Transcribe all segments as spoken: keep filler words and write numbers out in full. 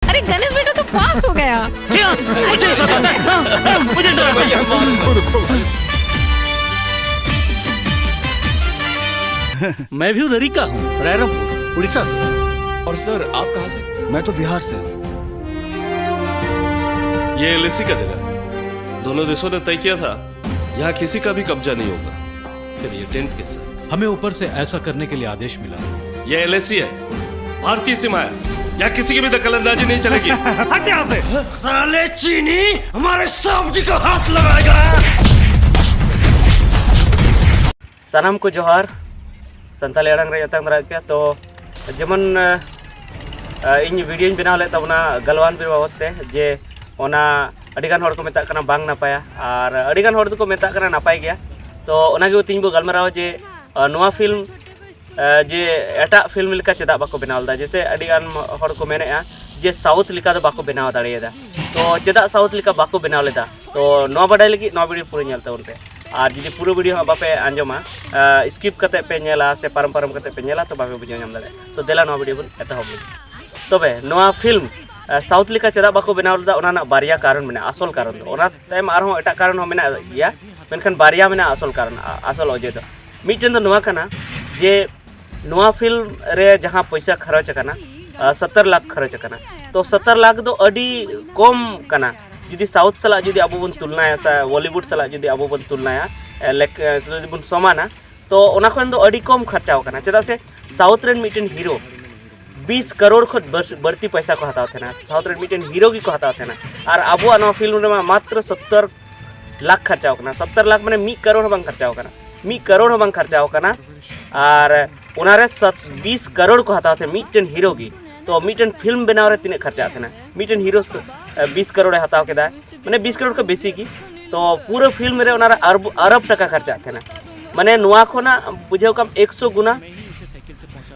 अरे गणेश बेटा तो पास हो गया। मुझे डर। मैं भी उधर ही का हूँ, रायरंगपुर, उड़ीसा से। और सर, आप कहाँ से? मैं तो बिहार से हूँ। ये एलएसी का जगह है। दोनों देशों ने तय किया था, यहाँ किसी का भी कब्जा नहीं होगा। फिर ये टेंट कैसा? हमें ऊपर से ऐसा करने के लिए आदेश मिला। ये एलएसी है, भारतीय सीमा है। यहाँ किसी की भी दखल अंदाजी नहीं चलेगी। हट यहाँ से। साले चीनी हमारे सब्जी को हाथ लगाएगा। ᱥᱟᱱᱟᱢ ᱠᱚ ᱡᱚᱦᱟᱨ᱾ ᱥᱟᱱᱛᱟᱲᱤ ᱟᱲᱟᱝ ᱨᱮ ᱟᱛᱟᱝ ᱫᱟᱨᱟᱭ ᱯᱮᱭᱟ᱾ ᱛᱚ ᱡᱮᱢᱚᱱ ᱤᱧ ᱵᱷᱤᱰᱤᱭᱳᱧ ᱵᱮᱱᱟᱣ ᱞᱮᱫ ᱛᱟᱵᱚᱱᱟ ᱜᱟᱞᱣᱟᱱ ᱵᱤᱨ ᱵᱟᱵᱚᱫ ᱛᱮ, ᱡᱮ ᱚᱱᱟ ᱟᱹᱰᱤᱜᱟᱱ ᱦᱚᱲ ᱠᱚ ᱢᱮᱛᱟᱜ ᱠᱟᱱᱟ ᱵᱟᱝ ᱱᱟᱯᱟᱭᱟ, ᱟᱨ ᱟᱹᱰᱤᱜᱟᱱ ᱦᱚᱲ ᱫᱚᱠᱚ ᱢᱮᱛᱟᱜ ᱠᱟᱱᱟ ᱱᱟᱯᱟᱭ ᱜᱮᱭᱟ᱾ ᱛᱚ ᱚᱱᱟᱜᱮ ᱛᱮᱦᱮᱧ ᱵᱚ ᱜᱟᱞᱢᱟᱨᱟᱣᱟ ᱡᱮ ᱱᱚᱣᱟ ᱯᱷᱤᱞᱢ ᱡᱮ ᱮᱴᱟᱜ ᱯᱷᱤᱞᱢ ᱞᱮᱠᱟ ᱪᱮᱫᱟᱜ ᱵᱟᱠᱚ ᱵᱮᱱᱟᱣ ᱞᱮᱫᱟ᱾ ᱡᱮᱭᱥᱮ ᱟᱹᱰᱤᱜᱟᱱ ᱦᱚᱲ ᱠᱚ ᱢᱮᱱᱮᱫᱼᱟ ᱡᱮ ᱥᱟᱣᱩᱛᱷ ᱞᱮᱠᱟ ᱫᱚ ᱵᱟᱠᱚ ᱵᱮᱱᱟᱣ ᱫᱟᱲᱮᱭᱟᱫᱟ᱾ ᱛᱚ ᱪᱮᱫᱟᱜ ᱥᱟᱣᱩᱛᱷ ᱞᱮᱠᱟ ᱵᱟᱠᱚ ᱵᱮᱱᱟᱣ ᱞᱮᱫᱟ? ᱛᱚ ᱱᱚᱣᱟ ᱵᱟᱰᱟᱭ ᱞᱟᱹᱜᱤᱫ ᱱᱚᱣᱟ ᱵᱷᱤᱰᱤᱭᱳ ᱯᱩᱨᱟᱹ ᱧᱮᱞ ᱛᱟᱵᱚᱱ ᱯᱮ᱾ ᱟᱨ ᱡᱩᱫᱤ ᱯᱩᱨᱟᱹ ᱵᱷᱤᱰᱤᱭᱳ ᱦᱟᱸᱜ ᱵᱟᱯᱮ ᱟᱸᱡᱚᱢᱟ, ᱥᱠᱤᱯ ᱠᱟᱛᱮ ᱯᱮ ᱧᱮᱞᱟ ᱥᱮ ᱯᱟᱨᱚᱢ ᱯᱟᱨᱚᱢ ᱠᱟᱛᱮ ᱯᱮ ᱧᱮᱞᱟ, ᱛᱚ ᱵᱟᱯᱮ ᱵᱩᱡᱷᱟᱹᱣ ᱧᱟᱢ ᱫᱟᱲᱮᱭᱟᱜᱼᱟ᱾ ᱛᱚ ᱫᱮᱞᱟ ᱱᱚᱣᱟ ᱵᱷᱤᱰᱤᱭᱳ ᱵᱚᱱ ᱮᱛᱚᱦᱚᱵ ᱞᱮᱜᱮ᱾ ᱛᱚᱵᱮ ᱱᱚᱣᱟ ᱯᱷᱤᱞᱢ ᱥᱟᱣᱩᱛᱷ ᱞᱮᱠᱟ ᱪᱮᱫᱟᱜ ᱵᱟᱠᱚ ᱵᱮᱱᱟᱣ ᱞᱮᱫᱟ, ᱚᱱᱟ ᱨᱮᱱᱟᱜ ᱵᱟᱨᱭᱟ ᱠᱟᱨᱚᱱ ᱢᱮᱱᱟᱜᱼᱟ᱾ ᱟᱥᱚᱞ ᱠᱟᱨᱚᱱ ᱫᱚ, ᱚᱱᱟ ᱛᱟᱭᱚᱢ ᱟᱨᱦᱚᱸ ᱮᱴᱟᱜ ᱠᱟᱨᱚᱱ ᱦᱚᱸ ᱢᱮᱱᱟᱜ ᱜᱮᱭᱟ, ᱢᱮᱱᱠᱷᱟᱱ ᱵᱟᱨᱭᱟ ᱢᱮᱱᱟᱜᱼᱟ ᱟᱥᱚᱞ ᱠᱟᱨᱚᱱ, ᱟᱥᱚᱞ ᱚᱡᱮ ᱫᱚ᱾ ᱢᱤᱫᱴᱮᱱ ᱫᱚ ᱱᱚᱣᱟ ᱠᱟᱱᱟ ᱡᱮ ᱱᱚᱣᱟ ᱯᱷᱤᱞᱢ ᱨᱮ ᱡᱟᱦᱟᱸ ᱯᱚᱭᱥᱟ ᱠᱷᱚᱨᱚᱪ ᱟᱠᱟᱱᱟ, ᱥᱚᱛᱛᱚᱨ ᱞᱟᱠᱷ ᱠᱷᱚᱨᱚᱪ ᱟᱠᱟᱱᱟ᱾ ᱛᱚ ᱥᱚᱛᱛᱚᱨ ᱞᱟᱠᱷ ᱫᱚ ᱟᱹᱰᱤ ᱠᱚᱢ ᱠᱟᱱᱟ᱾ ᱡᱩᱫᱤ ᱥᱟᱣᱩᱛᱷ ᱥᱟᱞᱟᱜ ᱡᱩᱫᱤ ᱟᱵᱚ ᱵᱚᱱ ᱛᱩᱞᱱᱟᱭᱟ ᱥᱮ ᱵᱚᱞᱤᱣᱩᱰ ᱥᱟᱞᱟᱜ ᱡᱩᱫᱤ ᱟᱵᱚ ᱵᱚᱱ ᱛᱩᱞᱱᱟᱭᱟ, ᱮ, ᱞᱮᱠ-, ᱮ, ᱡᱩᱫᱤ ᱵᱚᱱ ᱥᱚᱢᱟᱱᱟ, ᱛᱚ ᱚᱱᱟ ᱠᱷᱚᱱ ᱫᱚ ᱟᱹᱰᱤ ᱠᱚᱢ ᱠᱷᱚᱨᱪᱟᱣ ᱠᱟᱱᱟ᱾ ᱪᱮᱫᱟᱜ ᱥᱮ ᱥᱟᱣᱩᱛᱷ ᱨᱮᱱ ᱢᱤᱫᱴᱮᱱ ᱦᱤᱨᱳ ᱵᱤᱥ ᱠᱟᱨᱳᱲ ᱠᱷᱚᱱ ᱵᱟᱹᱲ-, ᱵᱟᱹᱲᱛᱤ ᱯᱚᱭᱥᱟ ᱠᱚ ᱦᱟᱛᱟᱣ ᱛᱟᱦᱮᱱᱟ᱾ ᱥᱟᱣᱩᱛᱷ ᱨᱮᱱ ᱢᱤᱫᱴᱮᱱ ᱦᱤᱨᱳ ᱜᱮᱠᱚ ᱦᱟᱛᱟᱣ ᱛᱟᱦᱮᱱᱟ᱾ ᱟᱨ ᱟᱵᱚᱣᱟᱜ ᱱᱚᱣᱟ ᱯᱷᱤᱞᱢ ᱨᱮᱢᱟ ᱢᱟᱛᱨᱚ ᱥᱚᱛᱛᱚᱨ ᱞᱟᱠᱷ ᱠᱷᱚᱨᱪᱟᱣ ᱠᱟᱱᱟ᱾ ᱥᱚᱛᱛᱚᱨ ᱞᱟᱠᱷ ᱢᱟᱱᱮ ᱢᱤᱫ ᱠᱟᱨᱳᱲ ᱦᱚᱸ ᱵᱟᱝ ᱠᱷᱚᱨᱪᱟᱣ ᱠᱟᱱᱟ, ᱢᱤᱫ ᱠᱟᱨᱳᱲ ᱦᱚᱸ ᱵᱟᱝ ᱠᱷᱚᱨᱪᱟᱣ ᱠᱟᱱᱟ᱾ ᱟᱨ ᱚᱱᱟᱨᱮ ᱥᱟᱛ-, ᱵᱤᱥ ᱠᱟᱨᱳᱲ ᱠᱚ ᱦᱟᱛᱟᱣ ᱛᱟᱦᱮᱸᱫ ᱢᱤᱫᱴᱮᱱ ᱦᱤᱨᱳ ᱜᱮ᱾ ᱛᱚ ᱢᱤᱫᱴᱮᱱ ᱯᱷᱤᱞᱢ ᱵᱮᱱᱟᱣ ᱨᱮ ᱛᱤᱱᱟᱹᱜ ᱠᱷᱚᱨᱪᱟᱜ ᱛᱟᱦᱮᱱᱟ? ᱢᱤᱫᱴᱮᱱ ᱦᱤᱨᱳ ᱥ-, ᱮ, ᱵᱤᱥ ᱠᱟᱨᱳᱲ ᱮ ᱦᱟᱛᱟᱣ ᱠᱮᱫᱟ, ᱢᱟᱱᱮ ᱵᱤᱥ ᱠᱟᱨᱳᱲ ᱠᱷᱚᱱ ᱵᱮᱥᱤ ᱜᱮ᱾ ᱛᱚ ᱯᱩᱨᱟᱹ ᱯᱷᱤᱞᱢ ᱨᱮ ᱚᱱᱟᱨᱮ ᱟᱨᱵ-, ᱟᱨᱚᱵ ᱴᱟᱠᱟ ᱠᱷᱚᱨᱪᱟᱜ ᱛᱟᱦᱮᱱᱟ᱾ ᱢᱟᱱᱮ ᱱᱚᱣᱟ ᱠᱷᱚᱱᱟᱜ ᱵᱩᱡᱷᱟᱹᱣ ᱠᱟᱢ ᱮᱠᱥᱚ ᱜᱩᱱᱟ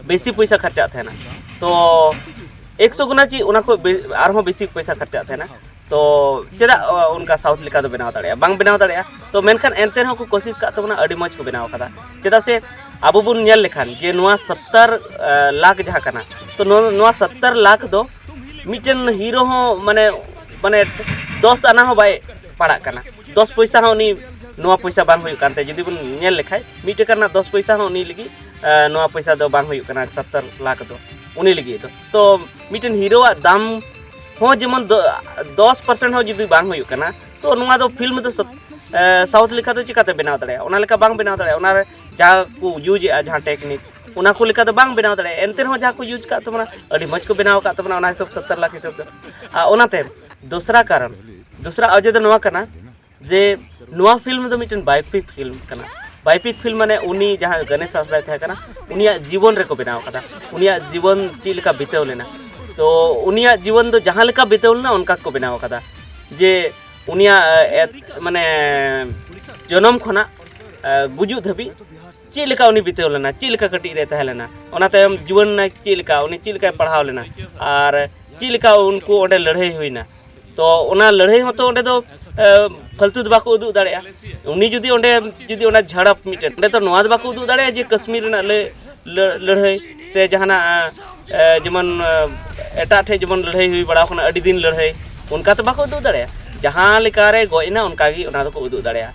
ᱵᱮᱥᱤ ᱯᱚᱭᱥᱟ ᱠᱷᱚᱨᱪᱟᱜ ᱛᱟᱦᱮᱱᱟ᱾ ᱛᱚ ᱮᱠᱥᱚ ᱜᱩᱱᱟ ᱪᱮᱫ ᱚᱱᱟ ᱠᱷᱚᱱ ᱵᱮ-, ᱟᱨᱦᱚᱸ ᱵᱮᱥᱤ ᱯᱚᱭᱥᱟ ᱠᱷᱚᱨᱪᱟᱜ ᱛᱟᱦᱮᱱᱟ᱾ ᱛᱚ ᱪᱮᱫᱟᱜ, ᱚ, ᱚᱱᱠᱟ ᱥᱟᱣᱩᱛᱷ ᱞᱮᱠᱟ ᱫᱚ ᱵᱮᱱᱟᱣ ᱫᱟᱲᱮᱭᱟᱜᱼᱟ? ᱵᱟᱝ ᱵᱮᱱᱟᱣ ᱫᱟᱲᱮᱭᱟᱜᱼᱟ᱾ ᱛᱚ ᱢᱮᱱᱠᱷᱟᱱ ᱮᱱᱛᱮ ᱨᱮᱦᱚᱸ ᱠᱚ ᱠᱳᱥᱤᱥ ᱠᱟᱜ ᱛᱟᱵᱚᱱᱟ, ᱟᱹᱰᱤ ᱢᱚᱡᱽ ᱠᱚ ᱵᱮᱱᱟᱣ ᱠᱟᱫᱟ᱾ ᱪᱮᱫᱟᱜ ᱥᱮ ᱟᱵᱚ ᱵᱚᱱ ᱧᱮᱞ ᱞᱮᱠᱷᱟᱱ ᱡᱮ ᱱᱚᱣᱟ ᱥᱚᱛᱛᱚᱨ, ᱮ, ᱞᱟᱠᱷ ᱡᱟᱦᱟᱸ ᱠᱟᱱᱟ, ᱛᱚ ᱱᱚᱣᱟ, ᱱᱚᱣᱟ ᱥᱚᱛᱛᱚᱨ ᱞᱟᱠᱷ ᱫᱚ ᱢᱤᱫᱴᱮᱱ ᱦᱤᱨᱳ ᱦᱚᱸ ᱢᱟᱱᱮ ᱢᱟᱱᱮ ᱫᱚᱥ ᱟᱱᱟ ᱦᱚᱸ ᱵᱟᱭ ᱯᱟᱲᱟᱜ ᱠᱟᱱᱟ᱾ ᱫᱚᱥ ᱯᱚᱭᱥᱟ ᱦᱚᱸ ᱩᱱᱤ ᱱᱚᱣᱟ ᱯᱚᱭᱥᱟ ᱵᱟᱝ ᱦᱩᱭᱩᱜ ᱠᱟᱱ ᱛᱟᱭᱟ᱾ ᱡᱩᱫᱤ ᱵᱚᱱ ᱧᱮᱞ ᱞᱮᱠᱷᱟᱡ, ᱢᱤᱫ ᱴᱟᱠᱟ ᱨᱮᱱᱟᱜ ᱫᱚᱥ ᱯᱚᱭᱥᱟ ᱦᱚᱸ ᱩᱱᱤ ᱞᱟᱹᱜᱤᱫ ᱱᱚᱣᱟ ᱯᱚᱭᱥᱟ ᱫᱚ ᱵᱟᱝ ᱦᱩᱭᱩᱜ ᱠᱟᱱᱟ, ᱥᱚᱛᱛᱚᱨ ᱞᱟᱠᱷ ᱫᱚ ᱩᱱᱤ ᱞᱟᱹᱜᱤᱫ ᱫᱚ᱾ ᱛᱚ ᱢᱤᱫᱴᱮᱱ ᱦᱤᱨᱳᱣᱟᱜ ᱫᱟᱢ ᱦᱚᱸ ᱡᱮᱢᱚᱱ ᱫᱚᱥ ᱯᱟᱨᱥᱮᱱᱴ ᱦᱚᱸ ᱡᱩᱫᱤ ᱵᱟᱝ ᱦᱩᱭᱩᱜ ᱠᱟᱱᱟ, ᱛᱚ ᱱᱚᱣᱟ ᱫᱚ ᱯᱷᱤᱞᱢ ᱫᱚ ᱥᱟᱣᱩᱛᱷ ᱞᱮᱠᱟ ᱫᱚ ᱪᱤᱠᱟᱹᱛᱮ ᱵᱮᱱᱟᱣ ᱫᱟᱲᱮᱭᱟᱜᱼᱟ? ᱚᱱᱟ ᱞᱮᱠᱟ ᱵᱟᱝ ᱵᱮᱱᱟᱣ ᱫᱟᱲᱮᱭᱟᱜᱼᱟ᱾ ᱚᱱᱟ ᱨᱮ ᱡᱟ ᱠᱚ ᱤᱭᱩᱡᱽ ᱮᱫᱼᱟ, ᱡᱟᱦᱟᱸ ᱴᱮᱠᱱᱤᱠ, ᱚᱱᱟ ᱠᱚ ᱞᱮᱠᱟ ᱫᱚ ᱵᱟᱝ ᱵᱮᱱᱟᱣ ᱫᱟᱲᱮᱭᱟᱜᱼᱟ᱾ ᱮᱱᱛᱮ ᱨᱮᱦᱚᱸ ᱡᱟᱦᱟᱸ ᱠᱚ ᱤᱭᱩᱡᱽ ᱠᱟᱜ ᱛᱟᱵᱚᱱᱟ, ᱟᱹᱰᱤ ᱢᱚᱡᱽ ᱠᱚ ᱵᱮᱱᱟᱣ ᱟᱠᱟᱫ ᱛᱟᱵᱚᱱᱟ᱾ ᱚᱱᱟ ᱦᱤᱥᱟᱹᱵ ᱥᱚᱛᱛᱚᱨ ᱞᱟᱠᱷ ᱦᱤᱥᱟᱹᱵ ᱫᱚ᱾ ᱟᱨ ᱚᱱᱟᱛᱮ ᱫᱚᱥᱨᱟ ᱠᱟᱨᱚᱱ, ᱫᱚᱥᱨᱟ ᱚᱡᱮ ᱫᱚ ᱱᱚᱣᱟ ᱠᱟᱱᱟ ᱡᱮ ᱱᱚᱣᱟ ᱯᱷᱤᱞᱢ ᱫᱚ ᱢᱤᱫᱴᱮᱱ ᱵᱟᱭᱳᱯᱤᱠ ᱯᱷᱤᱞᱢ ᱠᱟᱱᱟ᱾ ᱵᱟᱭᱳᱯᱤᱠ ᱯᱷᱤᱞᱢ ᱢᱟᱱᱮ ᱩᱱᱤ ᱡᱟᱦᱟᱸ ᱜᱟᱱᱮᱥ ᱦᱟᱸᱥᱫᱟᱭ ᱛᱟᱦᱮᱸ ᱠᱟᱱᱟ, ᱩᱱᱤᱭᱟᱜ ᱡᱤᱵᱚᱱ ᱨᱮᱠᱚ ᱵᱮᱱᱟᱣ ᱠᱟᱫᱟ, ᱩᱱᱤᱭᱟᱜ ᱡᱤᱵᱚᱱ ᱪᱮᱫ ᱞᱮᱠᱟ ᱵᱤᱛᱟᱹᱣ ᱞᱮᱱᱟ᱾ ᱛᱚ ᱩᱱᱤᱭᱟᱜ ᱡᱤᱵᱚᱱ ᱫᱚ ᱡᱟᱦᱟᱸ ᱞᱮᱠᱟ ᱵᱤᱛᱟᱹᱣ ᱞᱮᱱᱟ, ᱚᱱᱠᱟ ᱠᱚ ᱵᱮᱱᱟᱣ ᱠᱟᱫᱟ᱾ ᱡᱮ ᱩᱱᱤᱭᱟᱜ ᱮ, ᱮᱛ- ᱢᱟᱱᱮ ᱡᱚᱱᱚᱢ ᱠᱷᱚᱱᱟᱜ ᱮ, ᱜᱩᱡᱩᱜ ᱫᱷᱟᱹᱵᱤᱡ ᱪᱮᱫ ᱞᱮᱠᱟ ᱩᱱᱤ ᱵᱤᱛᱟᱹᱣ ᱞᱮᱱᱟ, ᱪᱮᱫ ᱞᱮᱠᱟ ᱠᱟᱹᱴᱤᱡ ᱨᱮ ᱛᱟᱦᱮᱸ ᱞᱮᱱᱟ, ᱚᱱᱟ ᱛᱟᱭᱚᱢ ᱡᱩᱣᱟᱹᱱ ᱮᱱᱟᱭ ᱪᱮᱫ ᱞᱮᱠᱟ, ᱩᱱᱤ ᱪᱮᱫ ᱞᱮᱠᱟᱭ ᱯᱟᱲᱦᱟᱣ ᱞᱮᱱᱟ, ᱟᱨ ᱪᱮᱫ ᱞᱮᱠᱟ ᱩᱱᱠᱩ ᱚᱸᱰᱮ ᱞᱟᱹᱲᱦᱟᱹᱭ ᱦᱩᱭᱱᱟ᱾ ᱛᱚ ᱚᱱᱟ ᱞᱟᱹᱲᱦᱟᱹᱭ ᱦᱚᱸᱛᱚ ᱚᱸᱰᱮ ᱫᱚ ᱮ, ᱯᱷᱟᱞᱛᱩ ᱫᱚ ᱵᱟᱠᱚ ᱩᱫᱩᱜ ᱫᱟᱲᱮᱭᱟᱜᱼᱟ᱾ ᱩᱱᱤ ᱡᱩᱫᱤ ᱚᱸᱰᱮ ᱡᱩᱫᱤ ᱚᱱᱟ ᱡᱷᱟᱲᱟᱯ ᱢᱤᱫᱴᱮᱱ, ᱚᱸᱰᱮ ᱫᱚ ᱱᱚᱣᱟ ᱫᱚ ᱵᱟᱠᱚ ᱩᱫᱩᱜ ᱫᱟᱲᱮᱭᱟᱜᱼᱟ ᱡᱮ ᱠᱟᱹᱥᱢᱤᱨ ᱨᱮᱱᱟᱜ ᱞᱟᱹ- ᱞᱟᱹ- ᱞᱟᱹᱲᱦᱟᱹᱭ ᱥᱮ ᱡᱟᱦᱟᱱᱟᱜ ᱮ, ᱡᱮᱢᱚᱱ ᱮ, ᱮᱴᱟᱜ ᱴᱷᱮᱡ ᱡᱮᱢᱚᱱ ᱞᱟᱹᱲᱦᱟᱹᱭ ᱦᱩᱭ ᱵᱟᱲᱟᱣ ᱠᱟᱱᱟ, ᱟᱹᱰᱤ ᱫᱤᱱ ᱞᱟᱹᱲᱦᱟᱹᱭ, ᱚᱱᱠᱟ ᱛᱚ ᱵᱟᱠᱚ ᱩᱫᱩᱜ ᱫᱟᱲᱮᱭᱟᱜᱼᱟ᱾ ᱡᱟᱦᱟᱸ ᱞᱮᱠᱟᱨᱮ ᱜᱚᱡ ᱮᱱᱟ, ᱚᱱᱠᱟ ᱜᱮ ᱚᱱᱟ ᱫᱚᱠᱚ ᱩᱫᱩᱜ ᱫᱟᱲᱮᱭᱟᱜᱼᱟ᱾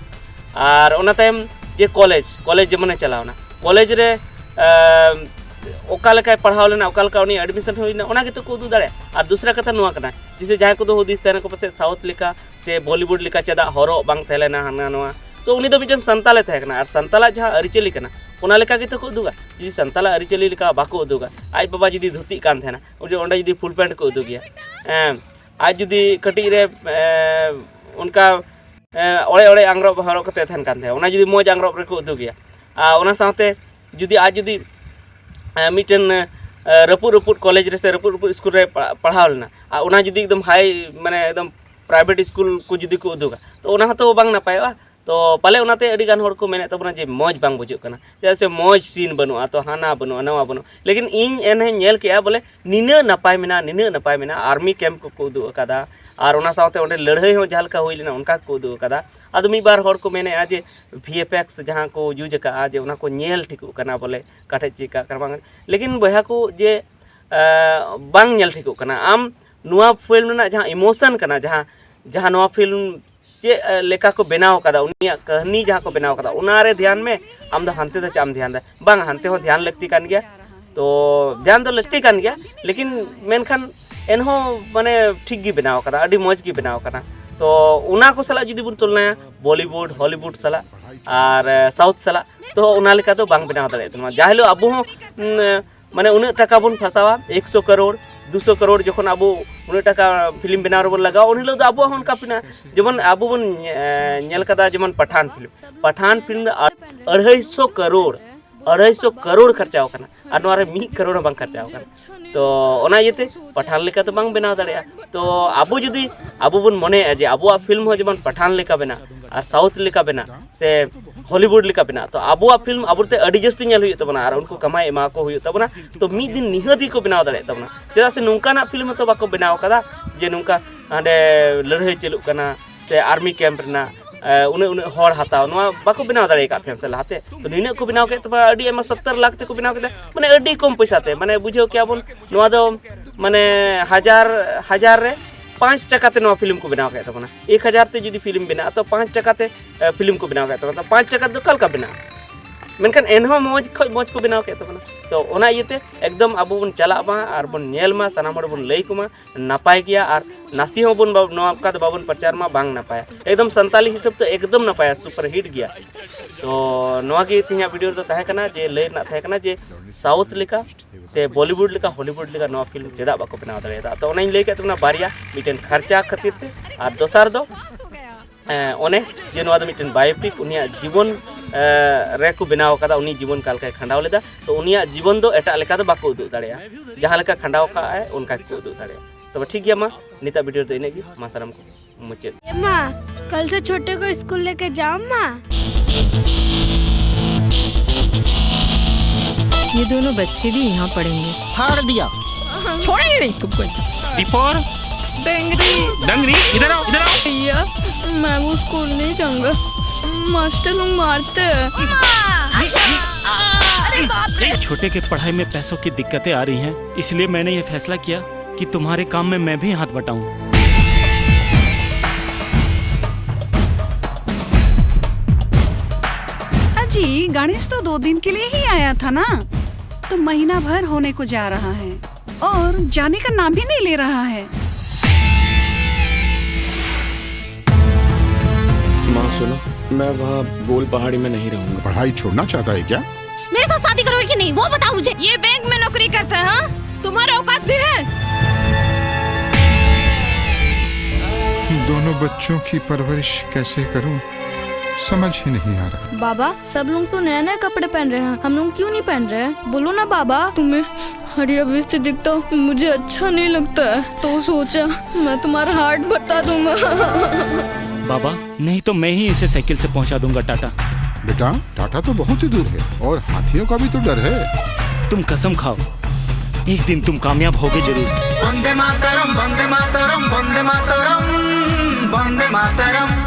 ᱟᱨ ᱚᱱᱟ ᱛᱟᱭᱚᱢ ᱡᱮ ᱠᱚᱞᱮᱡᱽ, ᱠᱚᱞᱮᱡᱽ ᱡᱮᱢᱚᱱᱮ ᱪᱟᱞᱟᱣ ᱮᱱᱟ, ᱠᱚᱞᱮᱡᱽ ᱨᱮ ᱮ, ᱚᱠᱟ ᱞᱮᱠᱟᱭ ᱯᱟᱲᱦᱟᱣ ᱞᱮᱱᱟ, ᱚᱠᱟ ᱞᱮᱠᱟ ᱩᱱᱤ ᱮᱰᱢᱤᱥᱚᱱ ᱦᱩᱭ ᱞᱮᱱᱟ, ᱚᱱᱟ ᱜᱮᱛᱚ ᱠᱚ ᱩᱫᱩᱜ ᱫᱟᱲᱮᱭᱟᱜᱼᱟ᱾ ᱟᱨ ᱫᱚᱥᱨᱟ ᱠᱟᱛᱷᱟ ᱱᱚᱣᱟ ᱠᱟᱱᱟ, ᱡᱮᱭᱥᱮ ᱡᱟᱦᱟᱸᱭ ᱠᱚᱫᱚ ᱦᱩᱫᱤᱥ ᱛᱟᱦᱮᱱᱟᱠᱚ ᱯᱟᱥᱮᱡ ᱥᱟᱣᱩᱛᱷ ᱞᱮᱠᱟ ᱥᱮ ᱵᱚᱞᱤᱣᱩᱰ ᱞᱮᱠᱟ ᱪᱮᱫᱟᱜ ᱦᱚᱨᱚᱜ ᱵᱟᱝ ᱛᱟᱦᱮᱸ ᱞᱮᱱᱟ, ᱦᱟᱱᱟ ᱱᱚᱣᱟ, ᱛᱚ ᱩᱱᱤ ᱫᱚ ᱢᱤᱫᱴᱮᱱ ᱥᱟᱱᱛᱟᱞᱮ ᱛᱟᱦᱮᱸ ᱠᱟᱱᱟ᱾ ᱟᱨ ᱥᱟᱱᱛᱟᱞᱟᱜ ᱡᱟᱦᱟᱸ ᱟᱹᱨᱤᱪᱟᱹᱞᱤ ᱠᱟᱱᱟ, ᱚᱱᱟ ᱞᱮᱠᱟ ᱜᱮᱛᱚ ᱠᱚ ᱩᱫᱩᱜᱟ᱾ ᱡᱩᱫᱤ ᱥᱟᱱᱛᱟᱞᱟᱜ ᱟᱹᱨᱤᱪᱟᱹᱞᱤ ᱞᱮᱠᱟ ᱵᱟᱠᱚ ᱩᱫᱩᱜᱟ, ᱟᱡ ᱵᱟᱵᱟ ᱡᱩᱫᱤ ᱫᱷᱩᱛᱤᱜ ᱠᱟᱱ ᱛᱟᱦᱮᱱᱟ, ᱩᱱᱤ ᱚᱸᱰᱮ ᱡᱩᱫᱤ ᱯᱷᱩᱞ ᱯᱮᱱᱴ ᱠᱚ ᱩᱫᱩᱜᱮᱭᱟ, ᱮᱸ, ᱟᱡ ᱡᱩᱫᱤ ᱠᱟᱹᱴᱤᱡ ᱨᱮ ᱮᱸ, ᱚᱱᱠᱟ ᱮᱸ, ᱚᱲᱮᱡ ᱚᱲᱮᱡ ᱟᱝᱨᱚᱵ ᱦᱚᱨᱚᱜ ᱠᱟᱛᱮ ᱛᱟᱦᱮᱱ ᱠᱟᱱ ᱛᱟᱦᱮᱸᱫ, ᱚᱱᱟ ᱡᱩᱫᱤ ᱢᱚᱡᱽ ᱟᱝᱨᱚᱵ ᱨᱮᱠᱚ ᱩᱫᱩᱜᱮᱭᱟ, ᱟᱨ ᱚᱱᱟ ᱥᱟᱶᱛᱮ ᱡᱩᱫᱤ ᱟᱡ ᱡᱩᱫᱤ ᱮᱸ, ᱢᱤᱫᱴᱮᱱ ᱮᱸ, ᱨᱟᱹᱯᱩᱫ ᱨᱟᱹᱯᱩᱫ ᱠᱚᱞᱮᱡᱽ ᱨᱮ ᱥᱮ ᱨᱟᱹᱯᱩᱫ ᱨᱟᱹᱯᱩᱫ ᱥᱠᱩᱞ ᱨᱮ ᱯᱟ- ᱯᱟᱲᱦᱟᱣ ᱞᱮᱱᱟ, ᱟᱨ ᱚᱱᱟ ᱡᱩᱫᱤ ᱮᱠᱫᱚᱢ ᱦᱟᱭ, ᱢᱟᱱᱮ ᱮᱠᱫᱚᱢ ᱯᱨᱟᱭᱵᱷᱮᱴ ᱥᱠᱩᱞ ᱠᱚ ᱡᱩᱫᱤ ᱠᱚ ᱩᱫᱩᱜᱟ, ᱛᱚ ᱚᱱᱟ ᱦᱚᱸᱛᱚ ᱵᱟᱝ ᱱᱟᱯᱟᱭᱚᱜᱼᱟ᱾ ᱛᱚ ᱯᱟᱞᱮ ᱚᱱᱟᱛᱮ ᱟᱹᱰᱤ ᱜᱟᱱ ᱦᱚᱲ ᱠᱚ ᱢᱮᱱᱮᱫ ᱛᱟᱵᱚᱱᱟ ᱡᱮ ᱢᱚᱡᱽ ᱵᱟᱝ ᱵᱩᱡᱷᱟᱹᱜ ᱠᱟᱱᱟ, ᱪᱮᱫᱟᱜ ᱥᱮ ᱢᱚᱡᱽ ᱥᱤᱱ ᱵᱟᱹᱱᱩᱜᱼᱟ, ᱛᱚ ᱦᱟᱱᱟ ᱵᱟᱹᱱᱩᱜᱼᱟ, ᱱᱟᱣᱟ ᱵᱟᱹᱱᱩᱜᱼᱟ᱾ ᱞᱮᱠᱤᱱ ᱤᱧ ᱮᱱᱦᱚᱸᱧ ᱧᱮᱞ ᱠᱮᱜᱼᱟ, ᱵᱚᱞᱮ ᱱᱤᱱᱟᱹᱜ ᱱᱟᱯᱟᱭ ᱢᱮᱱᱟᱜᱼᱟ, ᱱᱤᱱᱟᱹᱜ ᱱᱟᱯᱟᱭ ᱢᱮᱱᱟᱜᱼᱟ, ᱟᱨᱢᱤ ᱠᱮᱢᱯ ᱠᱚᱠᱚ ᱩᱫᱩᱜ ᱟᱠᱟᱫᱟ, ᱟᱨ ᱚᱱᱟ ᱥᱟᱶᱛᱮ ᱚᱸᱰᱮ ᱞᱟᱹᱲᱦᱟᱹᱭ ᱦᱚᱸ ᱡᱟᱦᱟᱸ ᱞᱮᱠᱟ ᱦᱩᱭ ᱞᱮᱱᱟ, ᱚᱱᱠᱟ ᱜᱮᱠᱚ ᱩᱫᱩᱜ ᱟᱠᱟᱫᱟ᱾ ᱟᱫᱚ ᱢᱤᱫ ᱵᱟᱨ ᱦᱚᱲ ᱠᱚ ᱢᱮᱱᱮᱫᱼᱟ ᱡᱮ ᱵᱷᱤ ᱮᱯᱷ ᱮᱠᱥ ᱡᱟᱦᱟᱸ ᱠᱚ ᱤᱭᱩᱡᱽ ᱟᱠᱟᱫᱼᱟ, ᱡᱮ ᱚᱱᱟ ᱠᱚ ᱧᱮᱞ ᱴᱷᱤᱠᱚᱜ ᱠᱟᱱᱟ, ᱵᱚᱞᱮ ᱚᱠᱟ ᱴᱷᱮᱡ ᱪᱮᱫ ᱪᱤᱠᱟᱹᱜ ᱠᱟᱱᱟ ᱵᱟᱝ᱾ ᱞᱮᱠᱤᱱ ᱵᱚᱭᱦᱟ ᱠᱚ, ᱡᱮ ᱵᱟᱝ ᱧᱮᱞ ᱴᱷᱤᱠᱚᱜ ᱠᱟᱱᱟ᱾ ᱟᱢ ᱱᱚᱣᱟ ᱯᱷᱤᱞᱢ ᱨᱮᱱᱟᱜ ᱡᱟᱦᱟᱸ ᱤᱢᱳᱥᱚᱱ ᱠᱟᱱᱟ, ᱡᱟᱦᱟᱸ ᱡᱟᱦᱟᱸ ᱱᱚᱣᱟ ᱯᱷᱤᱞᱢ ᱪᱮᱫ ᱞᱮᱠᱟ ᱠᱚ ᱵᱮᱱᱟᱣ ᱠᱟᱫᱟ, ᱩᱱᱤᱭᱟᱜ ᱠᱟᱹᱦᱱᱤ ᱡᱟᱦᱟᱸ ᱠᱚ ᱵᱮᱱᱟᱣ ᱠᱟᱫᱟ, ᱚᱱᱟ ᱨᱮ ᱫᱷᱮᱭᱟᱱ ᱢᱮ᱾ ᱟᱢ ᱫᱚ ᱦᱟᱱᱛᱮ ᱫᱚ ᱪᱮᱫ ᱮᱢ ᱫᱷᱮᱭᱟᱱ ᱫᱟ? ᱵᱟᱝ, ᱦᱟᱱᱛᱮ ᱦᱚᱸ ᱫᱷᱮᱭᱟᱱ ᱞᱟᱹᱠᱛᱤ ᱠᱟᱱ ᱜᱮᱭᱟ᱾ ᱛᱚ ᱫᱷᱮᱭᱟᱱ ᱫᱚ ᱞᱟᱹᱠᱛᱤ ᱠᱟᱱ ᱜᱮᱭᱟ, ᱞᱮᱠᱤᱱ ᱢᱮᱱᱠᱷᱟᱱ ᱮᱱᱦᱚᱸ ᱢᱟᱱᱮ ᱴᱷᱤᱠ ᱜᱮ ᱵᱮᱱᱟᱣ ᱠᱟᱫᱟ, ᱟᱹᱰᱤ ᱢᱚᱡᱽ ᱜᱮ ᱵᱮᱱᱟᱣ ᱠᱟᱱᱟ᱾ ᱛᱚ ᱚᱱᱟ ᱠᱚ ᱥᱟᱞᱟᱜ ᱡᱩᱫᱤ ᱵᱚᱱ ᱛᱩᱞᱱᱟᱭᱟ ᱵᱚᱞᱤᱣᱩᱰ, ᱦᱚᱞᱤᱣᱩᱰ ᱥᱟᱞᱟᱜ ᱟᱨ ᱥᱟᱣᱩᱛᱷ ᱥᱟᱞᱟᱜ, ᱛᱚ ᱚᱱᱟ ᱞᱮᱠᱟ ᱫᱚ ᱵᱟᱝ ᱵᱮᱱᱟᱣ ᱫᱟᱲᱮᱭᱟᱜ ᱠᱟᱱᱟ᱾ ᱡᱟᱦᱟᱸ ᱦᱤᱞᱳᱜ ᱟᱵᱚ ᱦᱚᱸ ᱢᱟᱱᱮ ᱩᱱᱟᱹᱜ ᱴᱟᱠᱟ ᱵᱚᱱ ᱯᱷᱟᱥᱟᱣᱟ, ᱮᱠᱥᱚ ᱠᱟᱨᱳᱲ, ᱫᱩᱥᱚ ᱠᱟᱨᱳᱲ, ᱡᱚᱠᱷᱚᱱ ᱟᱵᱚ ᱩᱱᱟᱹᱜ ᱴᱟᱠᱟ ᱯᱷᱤᱞᱢ ᱵᱮᱱᱟᱣ ᱨᱮᱵᱚᱱ ᱞᱟᱜᱟᱣᱟ, ᱩᱱ ᱦᱤᱞᱳᱜ ᱫᱚ ᱟᱵᱚᱣᱟᱜ ᱦᱚᱸ ᱚᱱᱠᱟ ᱯᱤᱱᱟ-, ᱡᱮᱢᱚᱱ ᱟᱵᱚ ᱵᱚᱱ ᱧᱮ-, ᱧᱮᱞ ᱠᱟᱫᱟ, ᱡᱮᱢᱚᱱ ᱯᱟᱴᱷᱟᱱ ᱯᱷᱤᱞᱢ, ᱯᱟᱴᱷᱟᱱ ᱯᱷᱤᱞᱢ ᱫᱚ ᱟᱹ-, ᱟᱹᱲᱦᱟᱹᱭ ᱥᱚ ᱠᱟᱨᱳᱲ, ᱟᱹᱲᱦᱟᱹᱭ ᱥᱚ ᱠᱟᱨᱳᱲ ᱠᱷᱚᱨᱪᱟᱣ ᱠᱟᱱᱟ, ᱟᱨ ᱱᱚᱣᱟ ᱨᱮ ᱢᱤᱫ ᱠᱟᱨᱳᱲ ᱦᱚᱸ ᱵᱟᱝ ᱠᱷᱚᱨᱪᱟᱣ ᱠᱟᱱᱟ᱾ ᱛᱚ ᱚᱱᱟ ᱤᱭᱟᱹᱛᱮ ᱯᱟᱴᱷᱟᱱ ᱞᱮᱠᱟ ᱫᱚ ᱵᱟᱝ ᱵᱮᱱᱟᱣ ᱫᱟᱲᱮᱭᱟᱜᱼᱟ᱾ ᱛᱚ ᱟᱵᱚ ᱡᱩᱫᱤ, ᱟᱵᱚ ᱵᱚᱱ ᱢᱚᱱᱮᱭᱟ ᱡᱮ ᱟᱵᱚᱣᱟᱜ ᱯᱷᱤᱞᱢ ᱦᱚᱸ ᱡᱮᱢᱚᱱ ᱯᱟᱴᱷᱟᱱ ᱞᱮᱠᱟ ᱵᱮᱱᱟᱜ ᱟᱨ ᱥᱟᱣᱩᱛᱷ ᱞᱮᱠᱟ ᱵᱮᱱᱟᱜ ᱥᱮ ᱦᱚᱞᱤᱣᱩᱰ ᱞᱮᱠᱟ ᱵᱮᱱᱟᱜ, ᱛᱚ ᱟᱵᱚᱣᱟᱜ ᱯᱷᱤᱞᱢ ᱟᱵᱚᱛᱮ ᱟᱹᱰᱤ ᱡᱟᱹᱥᱛᱤ ᱧᱮᱞ ᱦᱩᱭᱩᱜ ᱛᱟᱵᱚᱱᱟ ᱟᱨ ᱩᱱᱠᱩ ᱠᱟᱢᱟᱭ ᱮᱢᱟ ᱠᱚ ᱦᱩᱭᱩᱜ ᱛᱟᱵᱚᱱᱟ᱾ ᱛᱚ ᱢᱤᱫ ᱫᱤᱱ ᱱᱤᱦᱟᱹᱛ ᱜᱮᱠᱚ ᱵᱮᱱᱟᱣ ᱫᱟᱲᱮᱭᱟᱜ ᱛᱟᱵᱚᱱᱟ, ᱪᱮᱫᱟᱜ ᱥᱮ ᱱᱚᱝᱠᱟᱱᱟᱜ ᱯᱷᱤᱞᱢ ᱦᱚᱸᱛᱚ ᱵᱟᱠᱚ ᱵᱮᱱᱟᱣ ᱠᱟᱫᱟ ᱡᱮ ᱱᱚᱝᱠᱟ ᱦᱟᱸᱰᱮ ᱞᱟᱹᱲᱦᱟᱹᱭ ᱪᱟᱹᱞᱩᱜ ᱠᱟᱱᱟ ᱥᱮ ᱟᱨᱢᱤ ᱠᱮᱢᱯ ᱨᱮᱱᱟᱜ, ᱮ, ᱩᱱᱟᱹᱜ ᱩᱱᱟᱹᱜ ᱦᱚᱲ ᱦᱟᱛᱟᱣ, ᱱᱚᱣᱟ ᱵᱟᱠᱚ ᱵᱮᱱᱟᱣ ᱫᱟᱲᱮ ᱟᱠᱟᱫ ᱛᱟᱦᱮᱸᱫ ᱥᱮ ᱞᱟᱦᱟᱛᱮ᱾ ᱛᱚ ᱱᱤᱱᱟᱹᱜ ᱠᱚ ᱵᱮᱱᱟᱣ ᱠᱮᱫ ᱛᱟᱵᱚᱱᱟ, ᱟᱹᱰᱤ ᱟᱭᱢᱟ, ᱥᱚᱛᱛᱚᱨ ᱞᱟᱠᱷ ᱛᱮᱠᱚ ᱵᱮᱱᱟᱣ ᱠᱮᱫᱟ, ᱢᱟᱱᱮ ᱟᱹᱰᱤ ᱠᱚᱢ ᱯᱚᱭᱥᱟ ᱛᱮ, ᱢᱟᱱᱮ ᱵᱩᱡᱷᱟᱹᱣ ᱠᱮᱭᱟ ᱵᱚᱱ ᱱᱚᱣᱟ ᱫᱚ ᱢᱟᱱᱮ ᱦᱟᱡᱟᱨ, ᱦᱟᱡᱟᱨ ᱨᱮ ᱯᱟᱸᱪ ᱴᱟᱠᱟ ᱛᱮ ᱱᱚᱣᱟ ᱯᱷᱤᱞᱢ ᱠᱚ ᱵᱮᱱᱟᱣ ᱠᱮᱫ ᱛᱟᱵᱚᱱᱟ᱾ ᱮᱠ ᱦᱟᱡᱟᱨ ᱛᱮ ᱡᱩᱫᱤ ᱯᱷᱤᱞᱢ ᱵᱮᱱᱟᱜᱼᱟ, ᱛᱚ ᱯᱟᱸᱪ ᱴᱟᱠᱟ ᱛᱮ, ᱮ, ᱯᱷᱤᱞᱢ ᱠᱚ ᱵᱮᱱᱟᱣ ᱠᱮᱫ ᱛᱟᱵᱚᱱᱟ, ᱛᱚ ᱯᱟᱸᱪ ᱴᱟᱠᱟ ᱫᱚ ᱚᱠᱟ ᱞᱮᱠᱟ ᱵᱮᱱᱟᱜᱼᱟ? ᱢᱮᱱᱠᱷᱟᱱ ᱮᱱᱦᱚᱸ ᱢᱚᱡᱽ ᱠᱷᱚᱡ ᱢᱚᱡᱽ ᱠᱚ ᱵᱮᱱᱟᱣ ᱠᱮᱫ ᱛᱟᱵᱚᱱᱟ᱾ ᱛᱚ ᱚᱱᱟ ᱤᱭᱟᱹᱛᱮ ᱮᱠᱫᱚᱢ ᱟᱵᱚ ᱵᱚᱱ ᱪᱟᱞᱟᱜ ᱢᱟ ᱟᱨ ᱵᱚᱱ ᱧᱮᱞ ᱢᱟ, ᱥᱟᱱᱟᱢ ᱦᱚᱲ ᱵᱚᱱ ᱞᱟᱹᱭ ᱠᱚᱢᱟ, ᱱᱟᱯᱟᱭ ᱜᱮᱭᱟ᱾ ᱟᱨ ᱱᱟᱥᱮ ᱦᱚᱸ ᱵᱚᱱ ᱵᱟ-, ᱱᱚᱣᱟ ᱚᱱᱠᱟ ᱫᱚ ᱵᱟᱵᱚᱱ ᱯᱨᱚᱪᱟᱨ ᱢᱟ, ᱵᱟᱝ ᱱᱟᱯᱟᱭᱟ᱾ ᱮᱠᱫᱚᱢ ᱥᱟᱱᱛᱟᱞᱤ ᱦᱤᱥᱟᱹᱵ ᱛᱮ ᱮᱠᱫᱚᱢ ᱱᱟᱯᱟᱭᱟ, ᱥᱩᱯᱟᱨ ᱦᱤᱴ ᱜᱮᱭᱟ᱾ ᱛᱚ ᱱᱚᱣᱟ ᱜᱮ ᱛᱮᱦᱮᱧᱟᱜ ᱵᱷᱤᱰᱤᱭᱳ ᱨᱮᱫᱚ ᱛᱟᱦᱮᱸ ᱠᱟᱱᱟ, ᱡᱮ ᱞᱟᱹᱭ ᱨᱮᱱᱟᱜ ᱛᱟᱦᱮᱸ ᱠᱟᱱᱟ ᱡᱮ ᱥᱟᱣᱩᱛᱷ ᱞᱮᱠᱟ ᱥᱮ ᱵᱚᱞᱤᱣᱩᱰ ᱞᱮᱠᱟ, ᱦᱚᱞᱤᱣᱩᱰ ᱞᱮᱠᱟ ᱱᱚᱣᱟ ᱯᱷᱤᱞᱢ ᱪᱮᱫᱟᱜ ᱵᱟᱠᱚ ᱵᱮᱱᱟᱣ ᱫᱟᱲᱮᱭᱟᱫᱟ᱾ ᱛᱚ ᱚᱱᱟᱧ ᱞᱟᱹᱭ ᱠᱮᱫ ᱛᱟᱵᱚᱱᱟ ᱵᱟᱨᱭᱟ, ᱢᱤᱫᱴᱮᱱ ᱠᱷᱟᱨᱪᱟ ᱠᱷᱟᱹᱛᱤᱨ ᱛᱮ, ᱟᱨ ᱫᱚᱥᱟᱨ ᱫᱚ ᱮᱸ, ᱚᱱᱮ ᱡᱮ ᱱᱚᱣᱟ ᱫᱚ ᱢᱤᱫᱴᱮᱱ ᱵᱟᱭᱳᱯᱤᱠ, ᱩᱱᱤᱭᱟᱜ ᱡᱤᱵᱚᱱ, ᱮᱸ, ᱨᱮᱠᱚ ᱵᱮᱱᱟᱣ ᱠᱟᱫᱟ, ᱩᱱᱤ ᱡᱤᱵᱚᱱ ᱚᱠᱟ ᱞᱮᱠᱟᱭ ᱠᱷᱟᱸᱰᱟᱣ ᱞᱮᱫᱟ᱾ ᱛᱚ ᱩᱱᱤᱭᱟᱜ ᱡᱤᱵᱚᱱ ᱫᱚ ᱮᱴᱟᱜ ᱞᱮᱠᱟ ᱫᱚ ᱵᱟᱠᱚ ᱩᱫᱩᱜ ᱫᱟᱲᱮᱭᱟᱜᱼᱟ, ᱡᱟᱦᱟᱸ ᱞᱮᱠᱟ ᱠᱷᱟᱸᱰᱟᱣ ᱠᱟᱜᱼᱟᱭ ᱚᱱᱠᱟ ᱜᱮᱠᱚ ᱩᱫᱩᱜ ᱫᱟᱲᱮᱭᱟᱜᱼᱟ᱾ ᱛᱚᱵᱮ ᱴᱷᱤᱠ ᱜᱮᱭᱟ, ᱢᱟ ᱱᱤᱛᱟᱜ ᱵᱷᱤᱰᱤᱭᱳ ᱫᱚ ᱤᱱᱟᱹᱜ ᱜᱮ, ᱢᱟ ᱥᱟᱱᱟᱢ ᱠᱚ ᱢᱩᱪᱟᱹᱫ᱾ ए माँ, कल से छोटे को स्कूल लेके जाओ माँ। ये दोनों बच्चे भी यहाँ पढ़ेंगे। फाड़ दिया। छोड़ेंगे नहीं तुमको। दीपोर। डंगरी। डंगरी, इधर आओ, इधर आओ। भैया, मैं वो स्कूल नहीं जाऊंगा, मास्टर लोग मारते हैं। बाप रे। एक छोटे के पढ़ाई में पैसों की दिक्कतें आ रही हैं, इसलिए मैंने ये फैसला किया कि तुम्हारे काम में मैं भी हाथ बटाऊं। अजी, गणेश तो दो दिन के लिए ही आया था ना, तो महीना भर होने को जा रहा है और जाने का नाम ही नहीं ले रहा है। माँ सुनो, मैं वहाँ गोल पहाड़ी में नहीं रहूंगा। पढ़ाई छोड़ना चाहता है क्या? मेरे साथ शादी करोगे कि नहीं, वो बताओ मुझे। ये बैंक में नौकरी करता है, हाँ? तुम्हारा औकात भी है? दोनों बच्चों की परवरिश कैसे करूं, समझ ही नहीं आ रहा। बाबा, सब लोग तो नए नए कपड़े पहन रहे हैं, हम लोग क्यों नहीं पहन रहे हैं? बोलो ना बाबा। तुम्हें हरिया बिस्ती दिखता मुझे अच्छा नहीं लगता है, तो सोचा मैं तुम्हारा हार्ट बता दूंगा। बाबा, नहीं तो मैं ही इसे साइकिल से पहुंचा दूंगा टाटा। बेटा, टाटा तो बहुत ही दूर है और हाथियों का भी तो डर है। तुम कसम खाओ, एक दिन तुम कामयाब होगे जरूर। वंदे मातरम, वंदे मातरम, वंदे मातरम, वंदे मातरम।